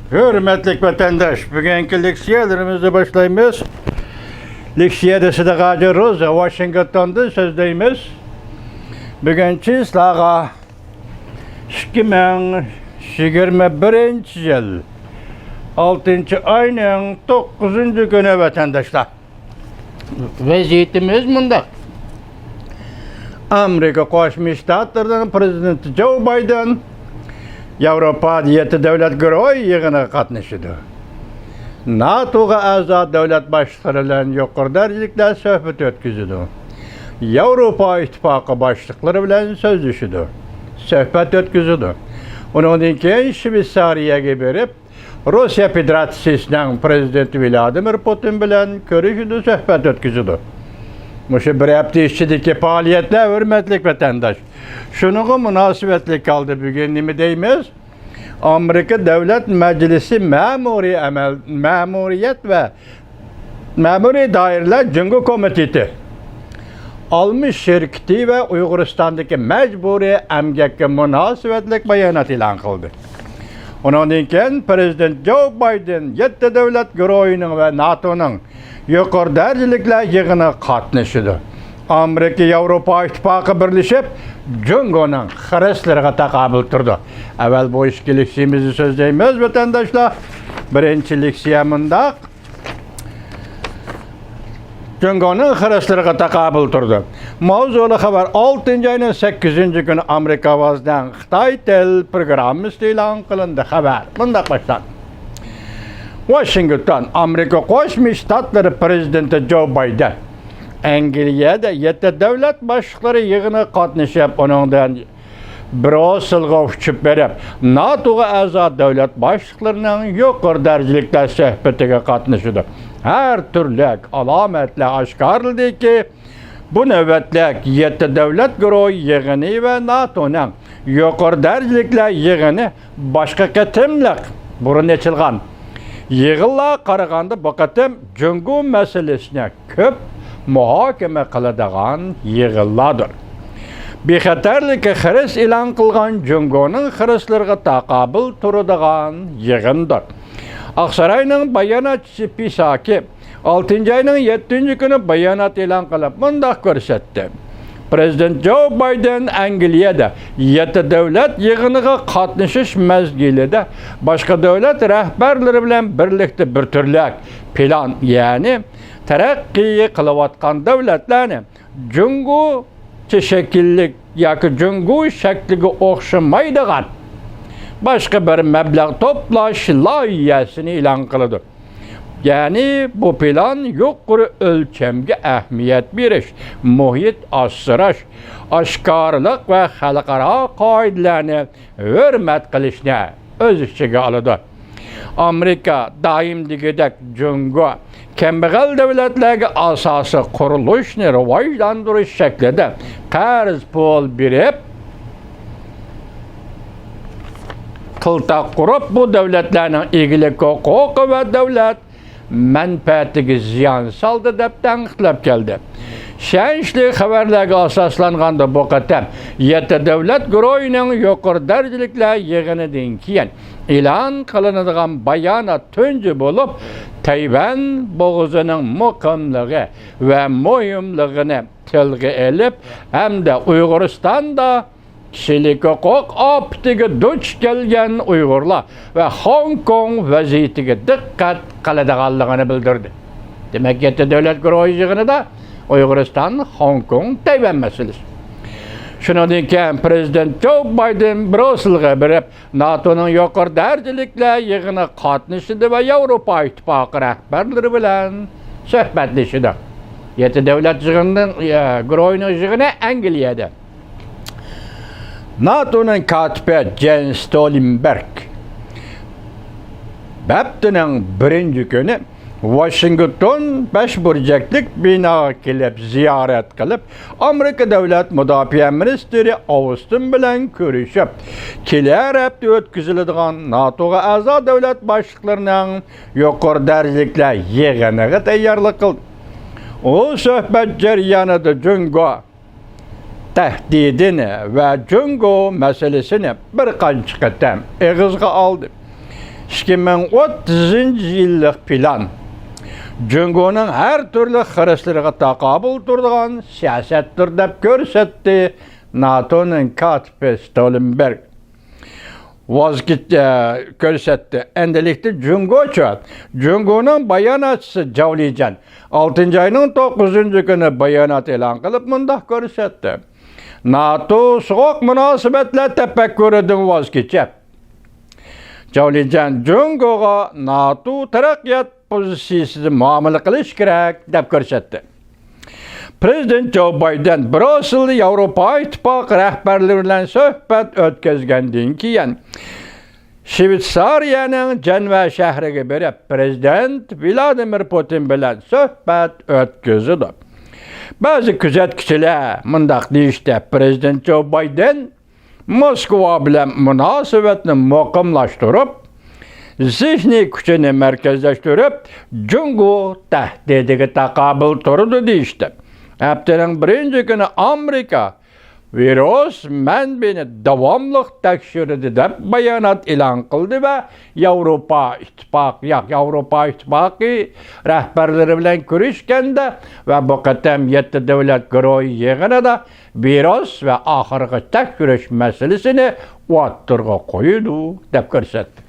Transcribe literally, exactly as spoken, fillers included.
ھۆرمەتلىك ۋەتەنداش، بۈگۈنكى لېكسىيەلىرىمىزنى باشلايمىز. لېكسىيەدە سىدىق ھاجى روزا، ۋاشىنگتوندىن سۆزلەيمىز. بۈگۈن چىسلاغا ئىككى مىڭ يىگىرمە بىرىنچى يىل، ئالتىنچى ئاينىڭ توققۇزىنچى كۈنى، ۋەتەنداشلار. ۋەزىيىتىمىز مۇنداق. ئامېرىكا قوشما شتاتلىرىنىڭ پرېزىدېنتى جو بايدېن ياۋروپا يەتتە دۆلەت گۇرۇھى يىغىنىغا قاتنىشىدۇ. ناتوغا ئەزا دۆلەت باشلىقلىرى بىلەن يۇقىرى دەرىجىلىكلەر سۆھبەت ئۆتكۈزىدۇ. ياۋروپا ئىتتىپاقى باشلىقلىرى بىلەن سۆزلىشىدۇ. سۆھبەت ئۆتكۈزىدۇ. ئۇنىڭدىن كېيىن شۋېتسارىيەگە بېرىپ، روسىيە فېدېراتسىيىسىنىڭ پرېزىدېنتى ۋلادىمىر پۇتىن بىلەن كۆرۈشىدۇ، سۆھبەت ئۆتكۈزىدۇ. مۇشۇ بىر ھەپتە ئىچىدىكى پائالىيەتلەر، ھۆرمەتلىك ۋەتەنداش. شۇنىڭغا مۇناسىۋەتلىك ھالدا بۈگۈن نېمە دەيمىز؟ ئامېرىكا دۆلەت مەجلىسى مەمۇرىي ئەمەل، مەمۇرىيەت ۋە مەمۇرىي دائىرىلەر جۇڭگو كومىتېتى ئالما شىركىتى ۋە ئۇيغۇرىستاندىكى مەجبۇرىي ئەمگەككە مۇناسىۋەتلىك بايانات ئېلان قىلدى. ئۇنىڭدىن كېيىن پرېزىدېنت جو بايدېن يەتتە دۆلەت گۇرۇھىنىڭ ۋە ناتونىڭ يۇقىرى دەرىجىلىكلەر يىغىنىغا قاتنىشىدۇ. ئامېرىكا ياۋروپا ئىتتىپاقى بىرلىشىپ جۇڭگونىڭ خىرىسلىرىغا تاقابىل تۇرىدۇ. ئەۋۋەل بۇ ئىككى لېكسىيىمىزنى سۆزلەيمىز، ۋەتەنداشلار. بىرىنچى لېكسىيە مۇنداق. جۇڭگونىڭ خىرىسلىرىغا تاقابىل تۇرىدۇ. ماۋزۇلۇق خەۋەر: ئالتىنچى ئاينىڭ سەككىزىنچى كۈنى ئامېرىكا ئاۋازىنىڭ خىتاي تىل پروگراممىسىدا ئېلان قىلىندى. خەۋەر مۇنداق باشلاندى. ۋاشىنگتون، ئامېرىكا قوشما شتاتلىرى پرېزىدېنتى جو بايدېن ئەنگلىيەدە يەتتە دۆلەت باشلىقلىرى يىغىنىغا قاتنىشىپ، ئۇنىڭدىن برۇسسېلغا ئۇچۇپ بېرىپ، ناتوغا ئەزا دۆلەت باشلىقلىرىنىڭ يۇقىرى دەرىجىلىكلەر سۆھبىتىگە قاتنىشىدۇ. ھەر تۈرلۈك ئالامەتلەر ئاشكارىلىدىكى، بۇ نۆۋەتلىك يەتتە دۆلەت گۇرۇھى يىغىنى ۋە ناتونىڭ يۇقىرى دەرىجىلىكلەر يىغىنى باشقا قېتىملىق، بۇرۇن ئېچىلغان يىغىنلارغا قارىغاندا بۇ قېتىم جۇڭگو مەسىلىسىنى كۆپ مۇھاكىمە قىلىدىغان يىغىنلاردۇر. بىخەتەرلىككە خىرىس ئېلان قىلغان جۇڭگونىڭ خىرىسلىرىغا تاقابىل تۇرىدىغان يىغىندۇر. ئاقساراينىڭ باياناتچىسى پىساكى ئالتىنچى ئاينىڭ يەتتىنچى كۈنى بايانات ئېلان قىلىپ مۇنداق كۆرسەتتى: پرېزىدېنت جو بايدېن ئەنگلىيەدە يەتتە دۆلەت يىغىنىغا قاتنىشىش مەزگىلىدە باشقا دۆلەت رەھبەرلىرى بىلەن بىرلىكتە بىر تۈرلۈك پىلان، يەنى تەرەققىي قىلىۋاتقان دۆلەتلەرنى جۇڭگوچە شەكىللىك ياكى جۇڭگو شەكلىگە ئوخشىمايدىغان باشقا بىر مەبلەغ توپلاش لايىھەسىنى ئېلان قىلىدۇ. يەنى بۇ پىلان يۇقىرى ئۆلچەمگە ئەھمىيەت بېرىش، مۇھىت ئاسراش، ئاشكارىلىق ۋە خەلقئارا قائىدىلەرنى ھۆرمەت قىلىشنى ئۆز ئىچىگە ئالىدۇ. ئامېرىكا دائىم دېگۈدەك جۇڭگو كەمبەغەل دۆلەتلەرگە ئاساسىي قۇرۇلۇشنى راۋاجلاندۇرۇش شەكلىدە قەرز پۇل بېرىپ، قىلتاق قۇرۇپ، بۇ دۆلەتلەرنىڭ ئىگىلىك ھوقۇقى ۋە دۆلەت مەنپەئەتىگە زىيان سالدى، دەپ تەنقىدلەپ كەلدى. ئىشەنچلىك خەۋەرلەرگە ئاساسلانغاندا، بۇ قېتىم يەتتە دۆلەت گۇرۇھىنىڭ يۇقىرى دەرىجىلىكلەر يىغىنىدىن كېيىن ئېلان قىلىنىدىغان بايانات تۇنجى بولۇپ، تەيۋەن بوغۇزىنىڭ مۇقىملىقى ۋە مۇھىملىقىنى تىلغا ئېلىپ، ھەمدە ئۇيغۇرىستاندا كىشىلىك ھوقۇق ئاپىتىگە دۇچ كەلگەن ئۇيغۇرلار ۋە خوڭكوڭ ۋەزىيىتىگە دىققەت قىلىدىغانلىقىنى بىلدۈردى. دېمەك، يەتتە دۆلەت گۇرۇھى يىغىنىدا ئۇيغۇرىستان، خوڭكوڭ، تەيۋەن مەسىلىسى. شۇنىڭدىن كېيىن پرېزىدېنت جو بايدېن برۇسسېلغا بېرىپ، ناتونىڭ يۇقىرى دەرىجىلىكلەر يىغىنىغا قاتنىشىدۇ ۋە ياۋروپا ئىتتىپاقى رەھبەرلىرى بىلەن سۆھبەتلىشىدۇ. يەتتە دۆلەت يىغىنىنىڭ، ئە، گۇرۇھىنىڭ يىغىنى ئەنگلىيەدە. ناتونىڭ كاتىپى جېنس ستولتېنبېرگ ھەپتىنىڭ بىرىنچى كۈنى ۋاشىنگتون بەش بۇرجەكلىك بىناغا كېلىپ زىيارەت قىلىپ، ئامېرىكا دۆلەت مۇداپىئە مىنىستىرى ئاۋۇستىن بىلەن كۆرۈشۈپ، كېلەر ھەپتە ئۆتكۈزۈلىدىغان ناتوغا ئەزا دۆلەت باشلىقلىرىنىڭ يۇقىرى دەرىجىلىكلەر يىغىنىغا تەييارلىق قىلدى. ئۇ سۆھبەت جەريانىدا جۇڭگو تەھدىتىنى ۋە جۇڭگو مەسىلىسىنى بىر قانچە قېتىم ئېغىزغا ئالدى. ئىككى مىڭ ئوتتۇزىنچى يىللىق پىلان جۇڭگونىڭ ھەر تۈرلۈك خىرىسلىرىغا تاقابىل تۇرىدىغان سىياسەتتۇر، دەپ كۆرسەتتى ناتونىڭ كاتىپى ستولنبېرگ. ۋاز كېچ-، ئە، كۆرسەتتى. ئەمدىلىكتە جۇڭگوچۇ؟ جۇڭگونىڭ باياناتچىسى جاۋ لىجيەن ئالتىنچى ئاينىڭ توققۇزىنچى كۈنى بايانات ئېلان قىلىپ مۇنداق كۆرسەتتى: ناتو سوغۇق مۇناسىۋەتلەر تەپەككۇرىدىن ۋاز كېچىپ، جاۋ لىجيەن جۇڭگوغا ناتو تەرەققىيات پوزىتسىيىسىدە مۇئامىلە قىلىش كېرەك، دەپ كۆرسەتتى. پىرېزىدېنت جو بايدېن برۇسسېلدە ياۋروپا ئىتتىپاقى رەھبەرلىرى بىلەن سۆھبەت ئۆتكۈزگەندىن كېيىن، شۋېتسارىيەنىڭ جەنۋە شەھىرىگە بېرىپ، پىرېزىدېنت ۋلادىمىر پۇتىن بىلەن سۆھبەت ئۆتكۈزىدۇ. بەزى كۆزەتكۈچىلەر مۇنداق دېيىشتى: پىرېزىدېنت جو بايدېن موسكۋا بىلەن مۇناسىۋەتنى مۇقىملاشتۇرۇپ، زېھنىي كۈچىنى مەركەزلەشتۈرۈپ، جۇڭگو تەھدىتىگە تاقابىل تۇرىدۇ دېيىشتى. ھەپتىنىڭ بىرىنچى كۈنى ئامېرىكا ۋىرۇس مەنبىنى داۋاملىق تەكشۈرىدۇ، دەپ بايانات ئېلان قىلدى ۋە ياۋروپا ئىتتىپاقى، ياق، ياۋروپا ئىتتىپاقى رەھبەرلىرى بىلەن كۆرۈشكەندە ۋە بۇ قېتىم يەتتە دۆلەت گۇرۇھى يىغىنىدا ۋىرۇس ۋە ئاخىرقى تەكشۈرۈش مەسىلىسىنى ئوتتۇرىغا قويىدۇ، دەپ كۆرسەتتى.